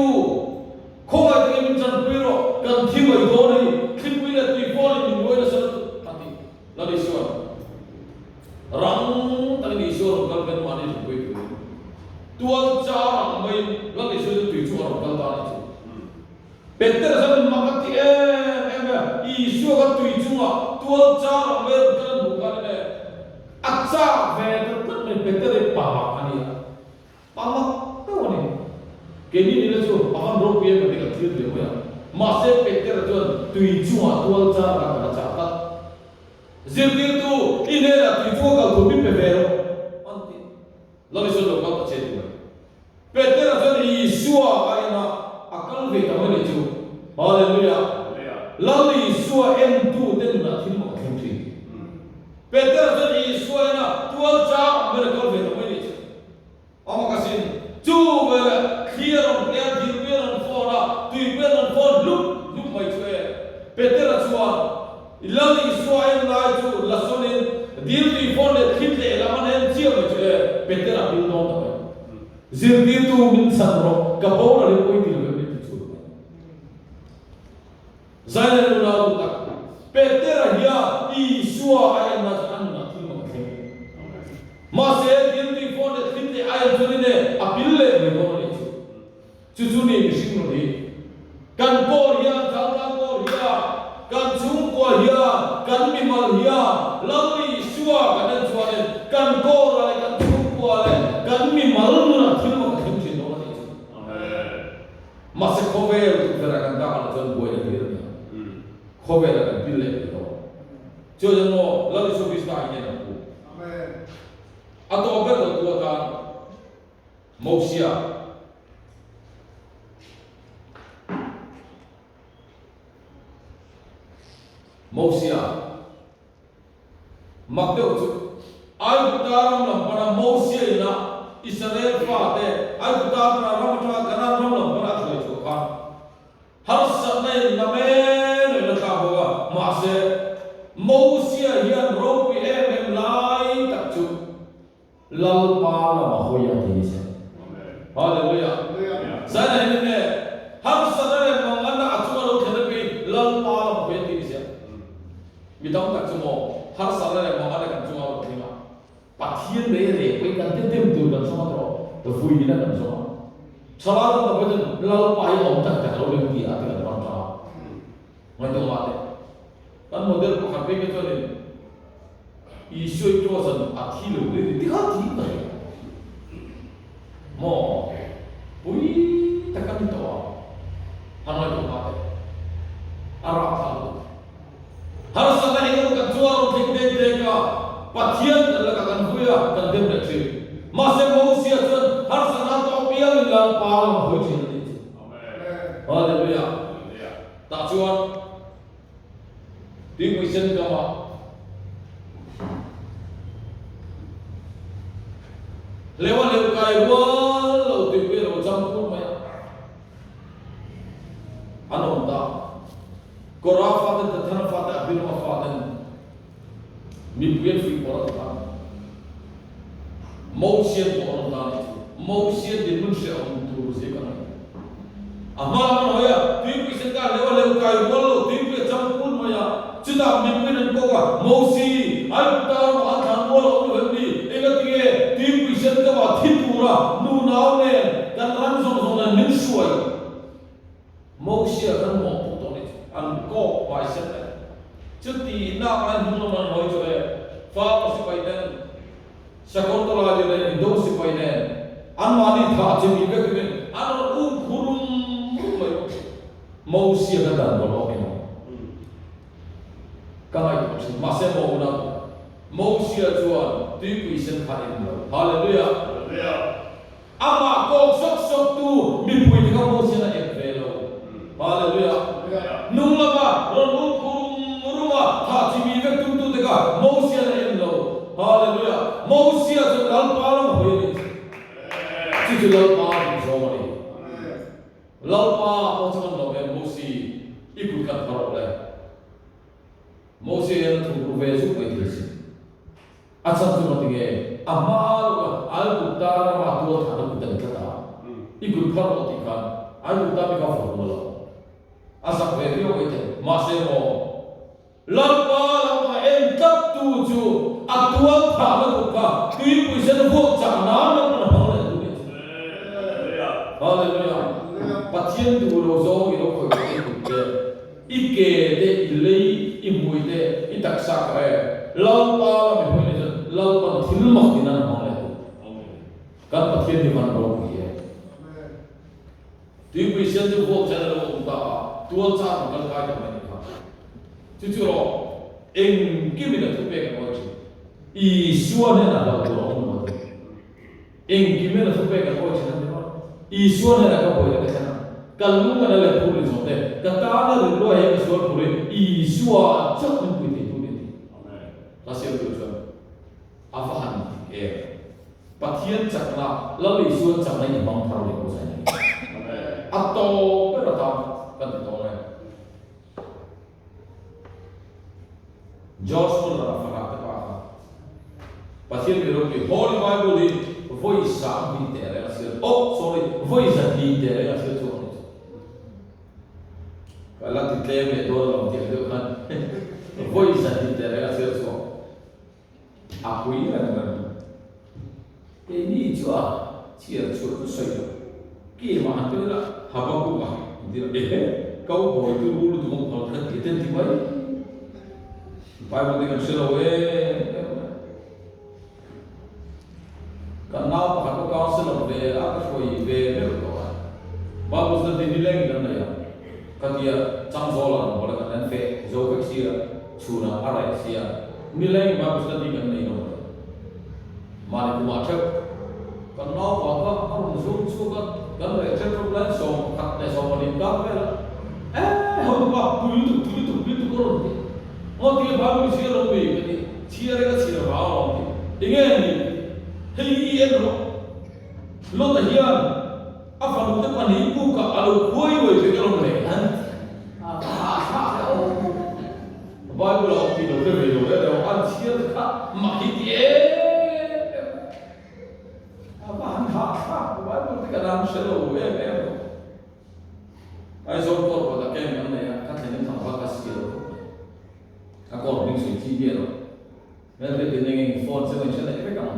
[SPEAKER 1] khawngaih takin min tanpui rawh, kan thi mai dawn a ni, thlipui leh tui pawhin min buai nasa lutuk, a ti. Lal Isuan, Rang takin Isua rawn kal pen mahni hlipui turin tual char ang maiin Lal Isua chu tui chu a rawn kal ta a nih chu. Petera chuan mak a ti em em a, Isua kha tui chungah tual char ang mai a rawn kal a hmuh khan enge a chak ve ta tlat mai Petera hi pa mak a ni a. A mak deuh a ni. Keini nila chu a van ropui em adik a thlir leh mai a. Mahse Petera chuan tui chungah tual char kha kan a chah tlat. Zirtirtu, i hnenah tui chunga kal tur min pe ve rawh, an ti. Lal Isua lo kal ta che ti mai. Petera chuan Isua a en a, a kal ve ta mai nih chu. Hallelujah! Lal Isua entute nunah thil mak a thleng thin. Petera chuan Isua en a, tual char ang ber a kal ve ta mai nih chu. Amah ka sin. Chu veleh thli a rawn tleh a, dilpui a rawn fawn a, tuipui a rawn fawn hlup hlup mai chu e. Petera chuan Lal Isua en lai chu la sawnin dil tui fawn leh thli tleh lam an en chiah mai chu e. Petera pil dawn ta mai. Zirtirtu min chhan rawh, ka boral hi pawi ti lo em ni ti chhun mai. Zaina nuna duh tak Petera hian Isua a enna chu a nunah thil mak a thleng. Mahse, thil tui fawn leh thil leh a en chuanin e, a pil leh mai dawn a nih chu. Chu chu ni mihring nun hi. Kan kawr hian, Chaltlang kawr hian, kan chhungkua hian, kan mimal hian Lal Isua kan en chuanin kan kawrah leh kan chhungkua leh kan mimal nunah thil mak a thleng thin dawn a nih chu. Mahse khawvel tukverh ah kan dak ah chuan buaina hlir a ni a, khawvel ah kan pil leh mai dawn. Chuan emaw Lal Isua Krista hi nen an pu. A tawp ber dawttu atan Mosia. Mosia. Mak deuh chu, Aigupta ram lam pana Mosia ina Israel fate Aigupta atanga ram atanga Kanaan ram lam pana a hruai chhuah khan harsatna in na men in a thlak bawk a. Mahse, Mosia hian ropui em em lai tak chu Lalpa lama hawi a ti ni se. Hallelujah. Zaina hian enge harsatna leh manganna a chunga lo thlen apiangin Lalpa lama hawi a ti ni se. Mi tam tak chu maw harsatna leh manganna kan chunga rawn thleng a, Pathian leh reh pawhin kan te dem tur kan zawng a tawh, vuina kan zawng a. Thalai tam tak pawh chuan Lalpa hi a awm tak tak lo reng ti a ti kan rawn tang a. Ngaihtuah mah teh. Kan model pakhat phei kha chuanin Isua i cross an a thi lo hle ti kha thi ta hi maw pui tak a ni tawh a, han ngaihtuah mah teh. A rapthlak lutuk. Harsatna eng emaw kan chuan rawn thleng dek dek a, Pathian kan lakah kan vui a, kan dem leh thin. Mahse Mosia chuan harsatna a tawh piangin Lalpa lam a hawi thin a nih chu. Hallelujah. Tah chuan tuipui sen kamah hleuh a hleuh kai rual lo tuipui a lo cham phur mai a, an awm ta. Kora faten Dathana fate Abirama faten mipui an fuih pawh a ti ta. Mosian pawh an awm ta a nih chu. Mosian dinhmun hrehawm tur zia ka ngaih. A hma lam an hawi a, tuipui sen kar leuh a leuh kai rual lo, tuipui a cham pul mai a. Chutah mipuiin an kawk a, Mosi, Aigupta ramah an thlan mual a awm lo em ni? Engatinge tuipui sen kama thi tura nu nau nen kan ram zawng zawng nen min hruai? Mosia kan mawhpuh tawh nih chu an kawk hmai set mai. Chuti nak lai hnung lam an hawi chu e, Faro sipai ten Sakawr tawlai lir leh Indo sipai nen anmahni thah chi mi vek in an rawn um khu rum rum mai bawk. Mosia ka dan dawn awk emaw ka ngaihtuah thin. Mahse maw unau te, Mosia chuan tuipui sen kha en lo. Hallelujah! Amah kawk sawk sawk tu mipui te kha Mosian a ep ve lo. Hallelujah. Nung lama rawn um rum rum a thah chi mi vek tum tu te kha Mosian a en lo. Hallelujah. Mosia chu Lalpa lam hawi a ni. Chu chu Lalpa duhzawng a ni. Lalpa pawh chu kan lawm em Mosi i kut khat phar rawh le. Mosia hian a thuk ru ve zuk mai thei si. A chhan chu ngatinge a hma lawka Aigupta rama tual thahna kut a ni tlat a, i kut phar rawh tih khan Aigupta mi kha fawh tum a lo. A zak ve viau mai thei. Mahse maw Lalpa lamah en tlat tu chu a tual thahna kut kha tuipui sen vuak chak nan Lalpan a hmang leh tu nih chu. Hallelujah! Pathian duh lo zawng i lo khawih ve te kut te. I ke te, i lei, i hmui te, i taksa kha e, Lalpa la mi hawi nei chuan Lalpan thil mak tin an hmang leh duh. Kan Pathian hi van ropui e. Tuipui sian chu vuak chen a lo awm ta a, tual char an kal kai ta mai nih kha. Chu chu erawh engkimin a thupek an awi thin. Isua hnenah hlauh tur a awm lo a ti. Engkim in a thupek an awi thin a ni maw? Isua hnenah ka buaina ka thlen a, ka lung a na leh phur ni zawng te, ka tana rilruai hi ka sual phur hi Isua chauh min pui thei tu ni a ti. Hla siamtu chuan a va han dik em? Pathian chakna, Lal Isua chakna i hmang thar leh pawh zain a ni. A tawp ber atan kan ti tawng e. George Muller a fahah te pa kha Pathian mi ropui Holy Bible hi vawi sang hnih teh reng a chhiar oh sorry vawi za hnih teh reng a chhiar chhuak a ni chu. Ka la ti tlem leh dawn lo tih ang deuh khan vawi za hnih teh reng a chhiar chhuak a pui reng reng. Keini chu a chhiar chhuah chu sawi lo. Keimah han tel ila Habakkuk a han ti a, ehe, cowboy chu rul lutuk ang phal ka ti a ten ti mai. Bible te kan hre lo em em mai. Kan nau pakhat pawh counsellor ve a ka hruai ve meuh tawh a. Bible study nileng in an nei a, ka tia changzawl an awm a kan en feh zo vek sia, chhunah a reh sia, nileng Bible study kan nei lo mai. Mahni kumah theuh kan naupa kha a rawn zum chhuak a, kan reh ṭep ṭep laiin 11 leh 12 kar vel a, Eh, hotupa, pui lutuk, pui lutuk, pui lutuk a rawn ti. Aw tia Bible chhiar lo mi ka ti, chhiar e ka chhiar vang a rawn ti. Enge ni ka ti, hei i en rawh. Lota hian a fanute pahnih bukah a lo khuai uai vek alawm le an ti. A thlak hle awm. Bible a awm tih lo hre ve lo reng reng an chhiar te kha mak hi ti em em a va han hah thlak Bible te kan an hre lo em em lo Aizawl court kawt a camp an nei a ka thlen in thangva ka sial khawp mai a court hming sawi chi bial lo hmel te tin eng eng phone chu in hre leh vek ang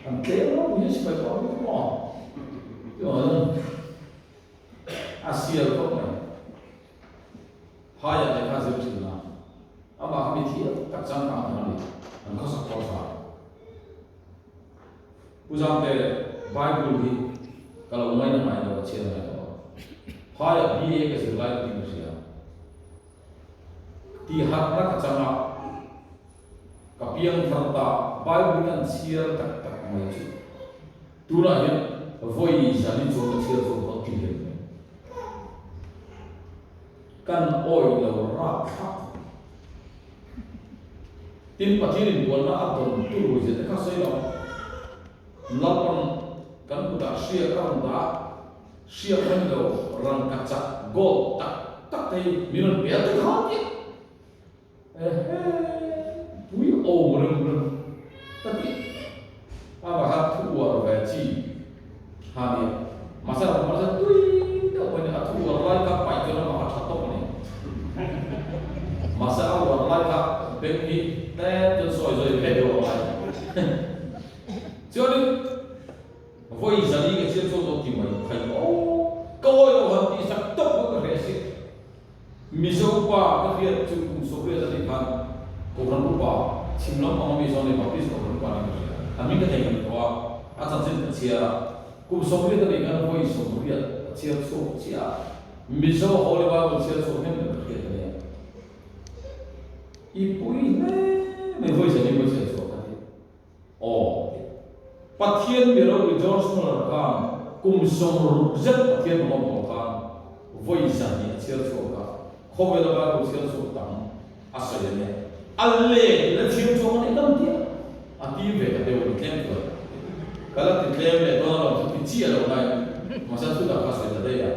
[SPEAKER 1] an tlem lo hi sipai pawh an maw a sial khawp mai. Phaiah lehkha zir thin a, amah kha mi thiam tak changkang thang a ni, an khawsak pawh tha. Pu Zamte, Bible hi ka lo ngaina ngai lo, a chhiar ngai lo a. Phaiah BA ka zir lai ka tin ka hria. Tihharhna ka chang a, ka piang thar ta, Bible hi an chhiar tak tak mai chu. Tunah hian vawi zali chuan ka chhiar chuan ka ti hle mai. Kan awih lo rap thlap. Tin, Pathian in bualna a dawn tur zia te kha sawi lo. Lalpan kan kutah hriak a rawn dah, hriak a ni lo, rangkachak, gold, tak tak te hi min rawn pe a ti kha tia. Ehe, pui awm rem rem ka ti. A pakhat thu uar ve chi kha nia. Mahse a mahse tui deuh mai nia, a thu uar lai kha paih chuan amah a tha tawp a ni. Mahse a uar lai kha beng hi tlem chuan sawi zawi ve deuh a ngai. Chuanin vawi zali ka chhiar chuan lo ti mai thei aw, ka awi lo han tih sak tawp kha ka hreh si. Mizo pa ka hriat chu kum 80 a nih khan Kohhran upa chhim lam panga mi zawn leh Baptist Kohhran upa niin ka hria. A hming ka theihnghilh tawh a, a chanchin ka chhiar a. Kum 80 a nih khan vawi 80 a chhiar chhuak chiah a. Mizo Holy Bible chhiar chhuak hnem ber ka hriat a nia. I pui hle mai vawi zan hi vawi chhiar chhuak ka ti. Aw. Pathian mi ropui George Muller khan kum 60 zet Pathian awm a bawm khan vawi zahnih a chhiar chhuak a, khawvela Bible chhiar chhuak tam a sawi a nia. A let in a chhiar chhuak a nih kan tia a ti ve ta deuh a ni tlem chuan. Ka la ti tlem leh dawn alawm chu ti chiah lo nain mahse thu tak kha sawi ta daih a.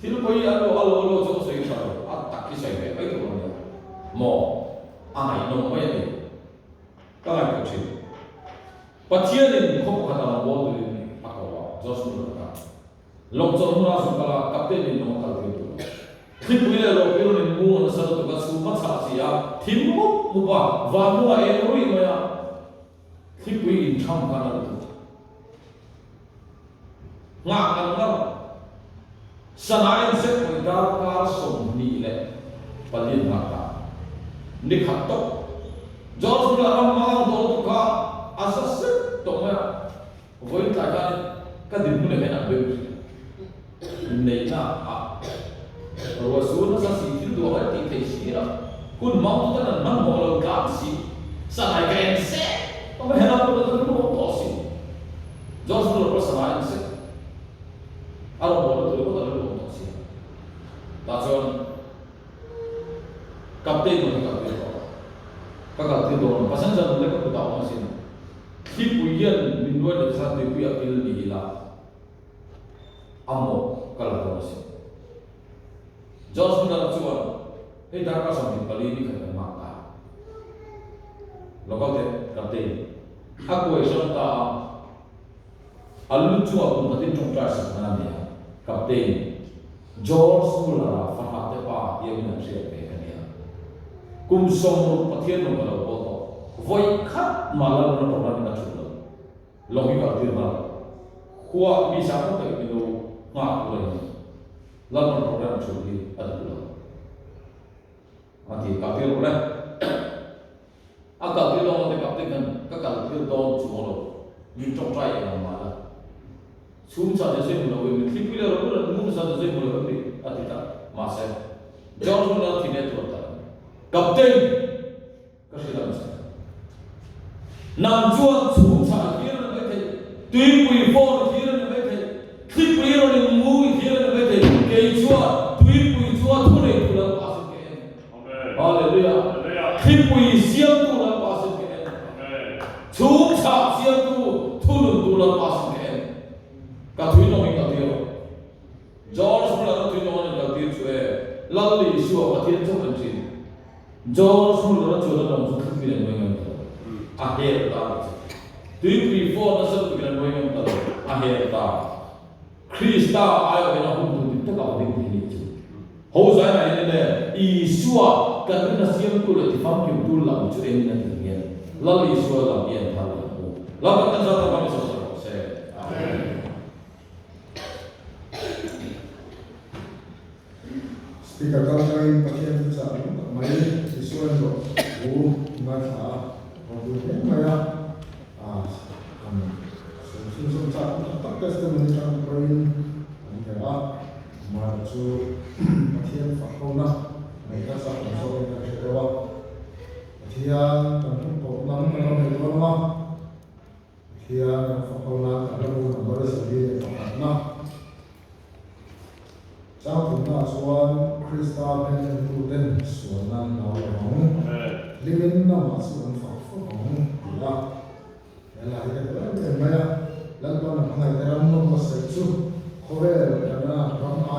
[SPEAKER 1] Thil pawi a lo a lo lo chu ka sawi tha lo, a tak hi sawi ve mai tur a nia maw? A ngaihnawm mai a ni. Ka ngaihtuah thin. Pathianin khaw pakhat a rawn bawl turin a ko a, Josh Muller kha. Lawng chawlh hmunah zuk kal a, captain in lawng a kal tir tur a. Thlipui leh rawpui rawn in mung a nasa lutuk a, chhum a chhah si a, thim mup mup a, van hnungah eng ruih mai a, thlipui in tham kha a na lutuk. Nghah ngar ngar sana in sek mai darkar 24 nghah ta. Ni khat tawp. George bulah ram mang tawh lutuk kha a za sek tawh mai a. Vawiin tlai khanin ka dinhmun ah hian an beng hria. Inneihna ah ruah sur nasa si thil duah mai tih theih si lo. Hun hmang tu ten an hmanhmawh lo tlang si. Sanai ka en sek tawh mai helai pawh chuan lu awm tawh si. George Muller pawh sanai en sek a rawn bawlna tur ringawt a lu awm tawh si. Tah chuan Captain rawn hi kal tir tawh a. Ka kal tir dawn lo. Passenger nun leh ka kutah awm asin. Thlipui hian min nuai leh kha tuipui a pil ni ila a mawh ka la dawn asin. George Muller chuan hei darkar 24 ni khat kan nghak ta. Lo kal teh Captain. A kuai hrang ta a, a lu chungah kum khatin tawngtai sak nan a nei a, Captain, George Muller-a fahrah te pa tia min an hriat ve ka nia. Kum 60 Pathian rawn ka lo pawl tawh. Vawi khat mah Lalruna program in a thut lo. Lawng hi kal tir nghal. Khua mi sang tam takin min lo nghak tur a ni. Lalruna program thut hi a duh lo. A ti, kal tir rawh le. A kal tir dawn lo te kapte khan ka kal tir dawn chuang lo. Min tawngtai eng ang mah la. Chhum sa te sawi hmu lo in min thlipui leh rawh rawh ngun sa te sawi hmu lo em ni a ti ta. Mahse, George hun lal thin e tuar ta. Kaptein! Ka hrilh ang che. Nang chuan chhum chhah i thlir a ni maithei, tuipui fawn i thlir a ni maithei, thlipui rawn in mu i thlir a ni maithei, kei chuan tuipui chu a thu nei tu Lalpa sin ka en. Hallelujah! Thlipui siamtu Lalpa sin ka en. Chhum chhah siamtu thununtu Lalpa sin ka en. Ka thui nawng in ka tir rawh. George Muller a thui nawng an in kal tir chu e, Lal Isua Pathian chauh en thin. George Muller a chuan a lawng chu thlipui an nuai ngam ta lo, a hel ta a ti. Tuipui phone nasa lutukin an nuai ngam ta lo, a hel ta. Krista aiawhin a hun tur dik takah a ding thei nih chu. Ho zaina hian le Isua kan rin a siamtu leh tifamkimtu lam chu engin a ti nge? Lal Isua lam hi an thar leh ang u. Lalpan kan zat avangin sawi rawh se. Amen.
[SPEAKER 2] Speaker kal atangin Pathian chu chah ring tak mai Isua erawh thu ngaithla a, rawn dun hle mai a, han sawi chhunzawm chak tak tak testimony atang pawhin an ber a, amaherawh chu Pathian fak hona ngaihna chak awm zawkin kan hre deuh a, Pathian kan hun tawp lam kan lo nei dawn ang a. Pathian kan fak ho nan kan la bu number 41 na Changthumna ah chuan Krista hmelhmangtu ten sualna an hlau lo ang, hlimin amah chu an fak fak ang ti a. He hla hi ka duh em em mai a, Lalpan a hmangaihte ram nawm hmasaih chu khawvel kana ram a.